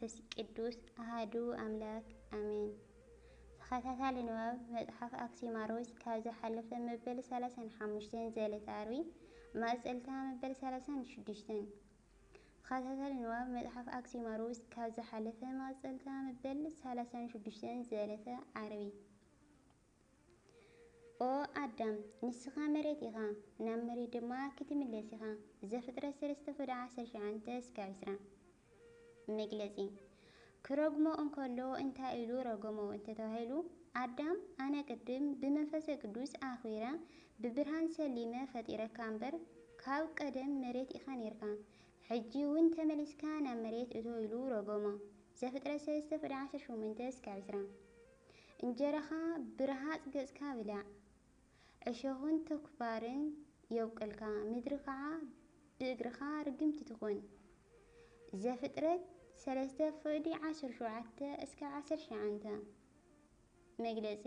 መንፈስ ቅዱስ ኣሃዱ ኣምላክ ኣሜን። ተኸታታሊ ንባብ መጽሓፍ ኣክሲማሮስ ካብ ዝሓለፈ መበል ሰላሳን ሓሙሽተን ዘዕለተ ዓርቢ መቐጸልታ መበል ሰላሳን ሽዱሽተን። ተኸታታሊ ንባብ መጽሓፍ ኣክሲማሮስ ካብ ዝሓለፈ መቐጸልታ መበል ሰላሳን ሽዱሽተን ዘዕለተ ዓርቢ። ኦ ኣዳም፣ ንስኻ መሬት ኢኻ፣ ናብ መሬት ድማ ክትምለስ ኢኻ። ዘፍጥረት ሰለስተ ፍዳ ዓሰርተ ሸውዓተ እስከ ዕስራ። መግለጺ። ክረግሞ እንከሎ እንታይ ኢሉ ረገሞ እንተተባሂሉ፣ ኣዳም፣ ኣነ ቅድም ብመንፈሰ ቅዱስ ኣኽቢረ ብብርሃን ሰሊመ ፈጢረካ እምበር፣ ካብ ቀደም መሬት ኢኻ ኔርካ። ሕጂ እውን ተመሊስካ ናብ መሬት እቶ ኢሉ ረገሞ። ዘፍጥረት ሰለስተ ፍዳ ዓሰርተ ሸሞንተ እስከ ዕስራ። እንጀራኻ ብረሃጽ ገጽካ ብላዕ፣ ዕሾኽን ተኩባርን የብቁልካ፣ ምድሪ ኸዓ ብእግርኻ ርግምቲ ትኹን። ዘፍጥረት ሰለስተ ፍቕዲ ዓሰርተ ሸውዓተ እስከ ዓሰርተ ሸውዓተ። መግለጺ።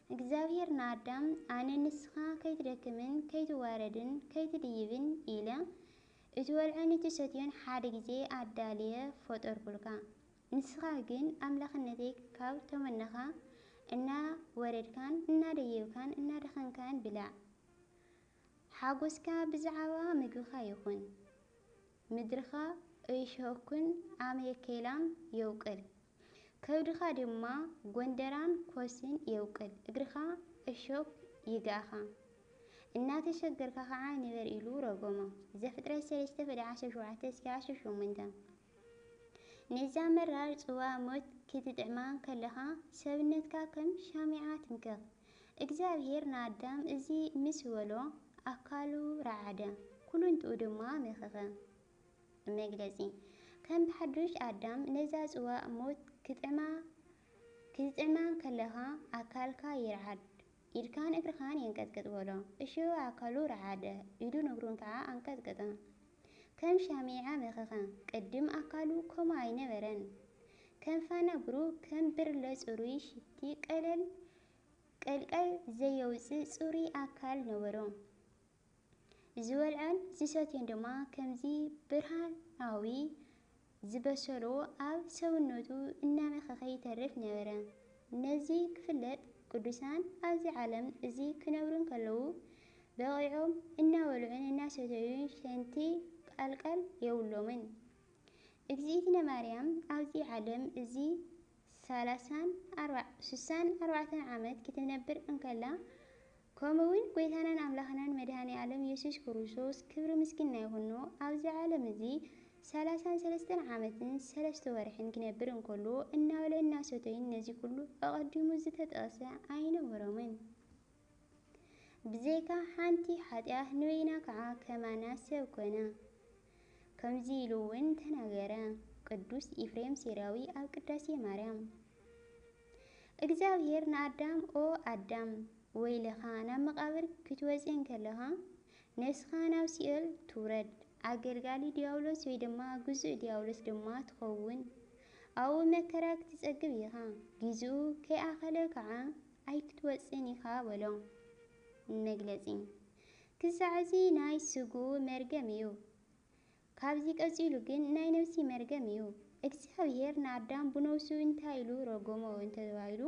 እግዚኣብሔር ንኣዳም፣ ኣነ ንስኻ ከይትደክምን ከይትዋረድን ከይትድይብን ኢለ፣ እትበልዖን እትሰትዮን ሓደ ግዜ ኣዳልየ ፈጠርኩልካ። ንስኻ ግን ኣምላኽነተይ ካብ ተመነኻ፣ እናወረድካን እናደየብካን እናደኸንካን ብላዕ። ሓጎስካ ብዛዕባ ምግብኻ ይኹን። ምድርኻ እሾኽን ኣሜኬላን የውቅል። ከብድኻ ድማ ጎንደራን ኮስን የውቅል። እግርኻ እሾኽ ይግኣኻ። እናተሸገርካ ኸዓ ንበር ኢሉ ረገሞ። ዘፍጥረት ሰለስተ ፍዳ ዓሰርተ ሸውዓተ እስከ ዓሰርተ ሸሞንተ። ነዛ መራር ጽዋ ሞት ክትጥዕማ ከለኻ፣ ሰብነትካ ከም ሻሚዓ ትምከኽ። እግዚኣብሔር ንኣዳም እዚ ምስ በሎ፣ ኣካሉ ረዓደ፣ ኩሉንትኡ ድማ መኸኸ። መግለጺ። ከም ብሓዱሽ ኣዳም ነዛ ጽዋ ሞት ክጥዕማ፣ ክትጥዕማ ከለኻ፣ ኣካልካ ይርዓድ፣ ኢድካን እግርኻን የንቀጥቅጥ በሎ። እሹ ኣካሉ ረዓደ፣ ኢዱን እግሩን ከዓ ኣንቀጥቅጠ። ከም ሻሚዓ መኸኸ። ቅድም ኣካሉ ከምኡ ኣይነበረን። ከም ፋና ብሩህ፣ ከም ብርለ ጽሩይ ሽቲ ቀለል፣ ቀልቀል ዘየውጽእ ጽሩይ ኣካል ነበሮ። ዝበልዖን ዝሰትዮን ድማ ከምዚ ብርሃናዊ ዝበሰሎ ኣብ ሰውነቱ እናመኸኸ ይተርፍ ነበረ። ነዚ ክፍለጥ ቅዱሳን ኣብዚ ዓለም እዚ ክነብሩ እንከለዉ በቒዖም እናበልዑን እናሰተዩን ሸንቲ ቀልቀል የብሎምን። እግዚእትነ ማርያም ኣብዚ ዓለም እዚ ሰላሳን ኣርባ-፣ ስሳን ኣርባዕተን ዓመት ክትነብር እንከላ፣ ከምኡ እውን ጐይታናን ኣምላኽናን መድኃኔ ዓለም ኢየሱስ ክርስቶስ ክብሪ ምስጋና ይኹኖ ኣብዚ ዓለም እዚ ሰላሳን ሰለስተን ዓመትን ሰለስተ ወርሕን ክነብር እንከሎ፣ እናበልዑን እናሰተዩን ነዚ ኩሉ ኣቐዲሙ ዝተጠቕሰ ኣይነበሮምን። ብዘይካ ሓንቲ ሓጢኣት ንበይና ከዓ ከማና ሰብ ኮነ። ከምዚ ኢሉ እውን ተናገረ ቅዱስ ኤፍሬም ሲርያዊ ኣብ ቅዳሴ ማርያም። እግዚኣብሔር ንኣዳም፣ ኦ ኣዳም፣ ወይለኻ፣ ናብ መቓብር ክትወፅእ እንከለኻ ነፍስኻ ናብ ሲኦል ትውረድ። ኣገልጋሊ ዲያብሎስ ወይ ድማ ግዙእ ዲያብሎስ ድማ ትኸውን። ኣብኡ መከራ ክትጸግብ ኢኻ። ጊዜኡ ከይኣኸለ ከዓ ኣይክትወፅእን ኢኻ በሎ። መግለጺ። ክሳዕ እዚ ናይ ስግኡ መርገም እዩ። ካብዚ ቀጺሉ ግን ናይ ነፍሲ መርገም እዩ። እግዚኣብሔር ንኣዳም ብነፍሱ እንታይ ኢሉ ረገሞ እንተተባሂሉ፣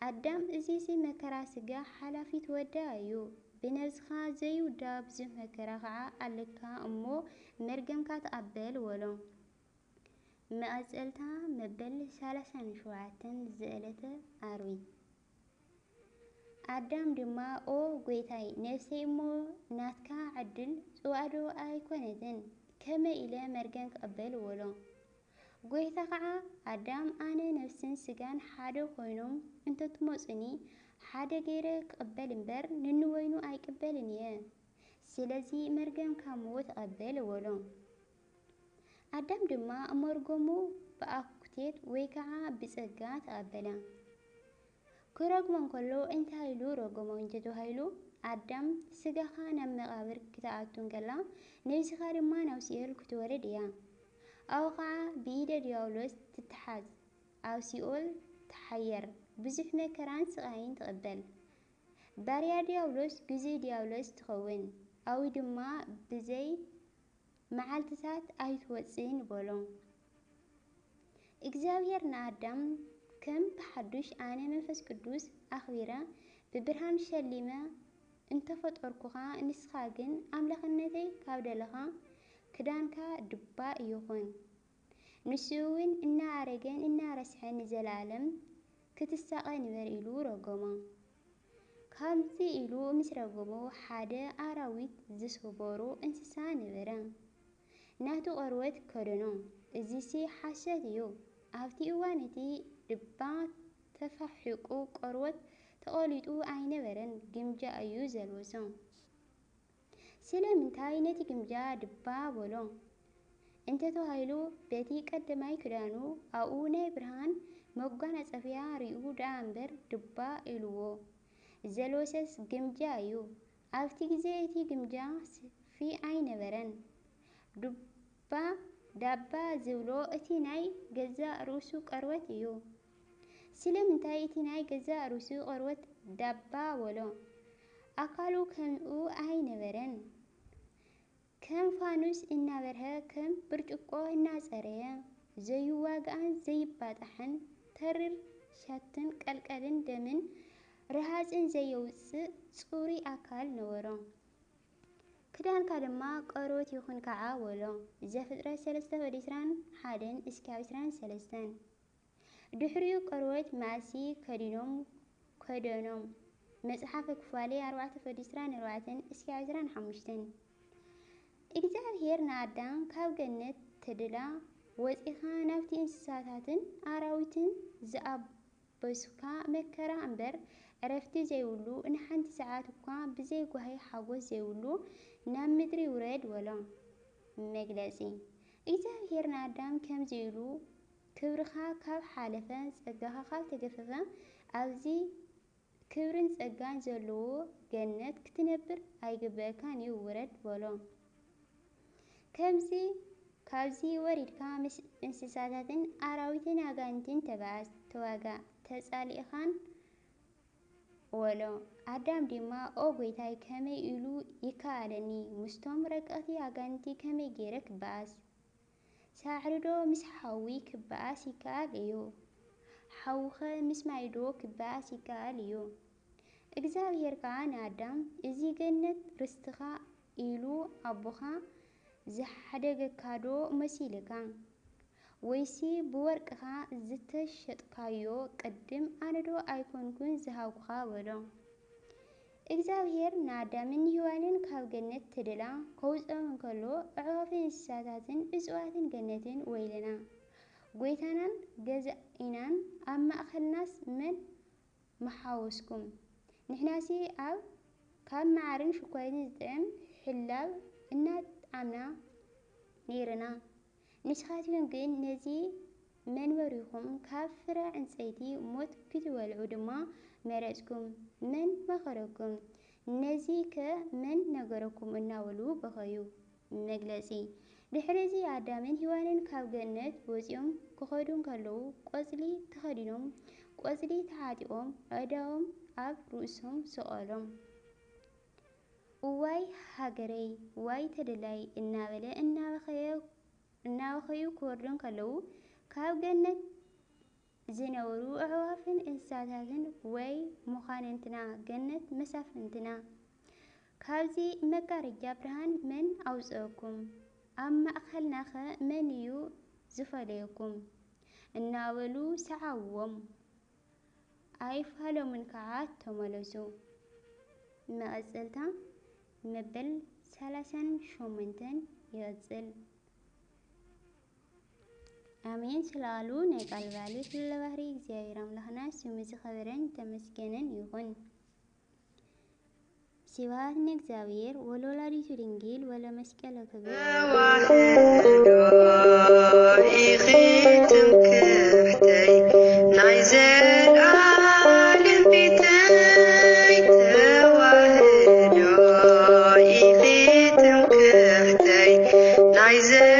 ኣዳም፣ እዚሲ መከራ ስጋ ሓላፊ ትወዳ እዩ። ብነብስኻ ዘይውዳ ብዙሕ መከራ ኸዓ ኣለካ እሞ መርገምካ ተቐበል በሎ። መቐጸልታ መበል ሰላሳን ሸውዓተን ዝእለተ ኣርቢ። ኣዳም ድማ፣ ኦ ጐይታይ፣ ነፍሰይ እሞ ናትካ ዕድል ጽዋእዶ ኣይኮነትን፣ ከመይ ኢለ መርገም ክቕበል? በሎ። ጐይታ ኸዓ፣ ኣዳም፣ ኣነ ነፍስን ስጋን ሓደ ኮይኖም እንተትመጹኒ፣ ሓደ ገይረ ክቕበል እምበር፣ ንንበይኑ ኣይቅበልን እየ። ስለዚ መርገምካ እሞ ተቐበል፣ በሎ። ኣዳም ድማ መርገሙ ብኣኩቴት ወይ ከዓ ብጸጋ ተቐበለ። ክረግሞ እንከሎ እንታይ ኢሉ ረገሞ እንተተባሂሉ፣ ኣዳም፣ ስጋኻ ናብ መቓብር ክትኣቱ እንከላ፣ ነብስኻ ድማ ናብ ሲኦል ክትወርድ እያ። ኣብኡ ኸዓ ብኢደ ዲያብሎስ ትተሓዝ፣ ኣብ ሲኦል ትሓየር፣ ብዙሕ መከራን ስቓይን ትቕበል። ባርያ ዲያብሎስ፣ ግዙእ ዲያብሎስ ትኸውን፣ ኣብኡ ድማ ብዘይ መዓልትታት ኣይትወጽእን በሎ። እግዚኣብሔር ንኣዳም ከም ብሓዱሽ ኣነ መንፈስ ቅዱስ ኣኽቢረ ብብርሃን ሸሊመ እንተፈጠርኩኻ፣ ንስኻ ግን ኣምላኽነተይ ካብ ደለኻ ክዳንካ ድባ ይኹን። ንሱ እውን እናኣረገን እናረስሐን ንዘለኣለም ክትሳቐ ንበር ኢሉ ረገሞ። ከምዚ ኢሉ ምስ ረገሞ ሓደ ኣራዊት ዝሰበሮ እንስሳ ነበረ። ናቱ ቆርበት ከደኖ። እዚሲ ሓሰት እዩ። ኣብቲ እዋን እቲ ድባ ተፋሒቁ ቆርበት ተቐሊጡ ኣይነበረን፣ ግምጃ እዩ ዘልበሶ። ስለምንታይ ነቲ ግምጃ ድባ በሎ እንተተባሂሉ፣ በቲ ቀደማይ ክዳኑ ኣብኡ ናይ ብርሃን መጓናጸፍያ ርእዩ ደኣ እምበር ድባ ኢልዎ ዘልበሰስ ግምጃ እዩ። ኣብቲ ግዜ እቲ ግምጃ ስፊ ኣይነበረን። ዱባ፣ ዳባ ዝብሎ እቲ ናይ ገዛእ ርእሱ ቆርበት እዩ። ስለምንታይ እቲ ናይ ገዛእ ርእሱ ቆርበት ዳባ በሎ? ኣካሉ ከምኡ ኣይነበረን። ከም ፋኑስ እናበርሀ፣ ከም ብርጭቆ እናጸረየ፣ ዘይዋጋእን ዘይባጣሕን፣ ተሪር ሻትን ቀልቀልን ደምን ረሃጽን ዘየውጽእ ጽሩይ ኣካል ነበሮ። ክዳንካ ድማ ቆርበት ይኹን ከዓ በሎ። ዘፍጥረት ሰለስተ ወዲ ዕስራን ሓደን እስካብ ዕስራን ሰለስተን። ድሕሪኡ ቆርበት ማእሲ ከዲኖም ከደኖም። መጽሓፈ ኩፋሌ ኣርባዕተ ወዲ ዕስራን ኣርባዕተን እስካብ ዕስራን ሓሙሽተን። እግዚኣብሔር ንኣዳም ካብ ገነት ተድላ ወጺኻ ናብቲ እንስሳታትን ኣራዊትን ዝኣበስካ መከራ እምበር ዕረፍቲ ዘይብሉ ንሓንቲ ሰዓት እኳ ብዘይ ጓሂ ሓጎስ ዘይብሉ ናብ ምድሪ ውረድ በሎ። መግለጺ። እግዚኣብሔር ንኣዳም ከምዚ ኢሉ ክብርኻ ካብ ሓለፈ፣ ጸጋኻ ካብ ተገፈፈ፣ ኣብዚ ክብርን ጸጋን ዘለዎ ገነት ክትነብር ኣይግበእካን እዩ፣ ውረድ በሎ። ከምዚ ካብዚ ወሪድካ ምስ እንስሳታትን ኣራዊትን ኣጋንንትን ተባኣስ፣ ተዋጋእ፣ ተጻሊእኻን ወሎ። ኣዳም ድማ፣ ኦ ጐይታይ፣ ከመይ ኢሉ ይከኣለኒ? ምስቶም ረቀቕቲ ኣጋንንቲ ከመይ ገይረ ክበኣስ? ሳዕሪ ዶ ምስ ሓዊ ክበኣስ ይከኣል እዩ? ሓዊኸ ምስ ማይ ዶ ክበኣስ ይከኣል እዩ? እግዚኣብሔር ከኣ ንኣዳም፣ እዚ ገነት ርስትኻ ኢሉ ኣቦኻ ዝሓደገካ ዶ መሲልካ? ወይሲ ብወርቅኻ ዝተሸጥካዮ ቅድም ኣነ ዶ ኣይኮንኩን ዝሃብኩኻ? በሎ። እግዚኣብሔር ንኣዳምን ንሄዋንን ካብ ገነት ተደላ ከውፅኦም እንከሎ፣ ኣዕዋፍን እንስሳታትን እፅዋትን ገነትን ወይለና፣ ጐይታናን ገዛኢናን ኣብ ማእኸልናስ መን ምሓወስኩም? ንሕናሲ ኣብ ካብ መዓርን ሽኮሪትን ዝጥዕም ሕላብ እናጠዓምና ነይርና። ንስኻትኩም ግን ነዚ መንበሪኹም ካብ ፍረ ዕንጸይቲ ሞት ክትበልዑ ድማ መረጽኩም። መን መኸረኩም? ነዚከ መን ነገረኩም? እናበሉ በኸዩ። መግለጺ። ድሕሪ እዚ ኣዳምን ሄዋንን ካብ ገነት ወጺኦም ክኸዱ እንከለዉ፣ ቆጽሊ ተኸዲኖም፣ ቆጽሊ ተዓጢቖም፣ ኣእዳዎም ኣብ ርእሶም ሰቐሎም። እዋይ ሃገረይ፣ ዋይ ተደላይ እናበለ እናበኸየ፣ እናበኸዩ ክወርዱ እንከለዉ፣ ካብ ገነት ዝነበሩ ኣዕዋፍን እንስሳታትን፣ ወይ መኳንንትና፣ ገነት መሳፍንትና፣ ካብዚ መጋረጃ ብርሃን መን ኣውጸአኩም? ኣብ ማእከልናኸ መን እዩ ዝፈለየኩም? እናበሉ ሰዓብዎም። ኣይፋለሙን ከዓ ተመለሱ። መቐጸልታ መበል ሰላሳን ሸሞንተን ይቐጽል። ኣሜን። ስለ ቃሉ ናይ ቃል ባለቤት ኩሉ ባህሪ እግዚኣብሔር ኣምላኽና ስሙ ዝኸበረን ተመስገነን ይኹን። ስብሐት ንእግዚኣብሔር ወለወላዲቱ ድንግል ወለመስቀለ ክቡር። ተዋህዶ ኢኺ ትምክሕተይ ናይ ዘላለም ቤተይ፣ ተዋህዶ ኢኺ ትምክሕተይ ናይ ዘ-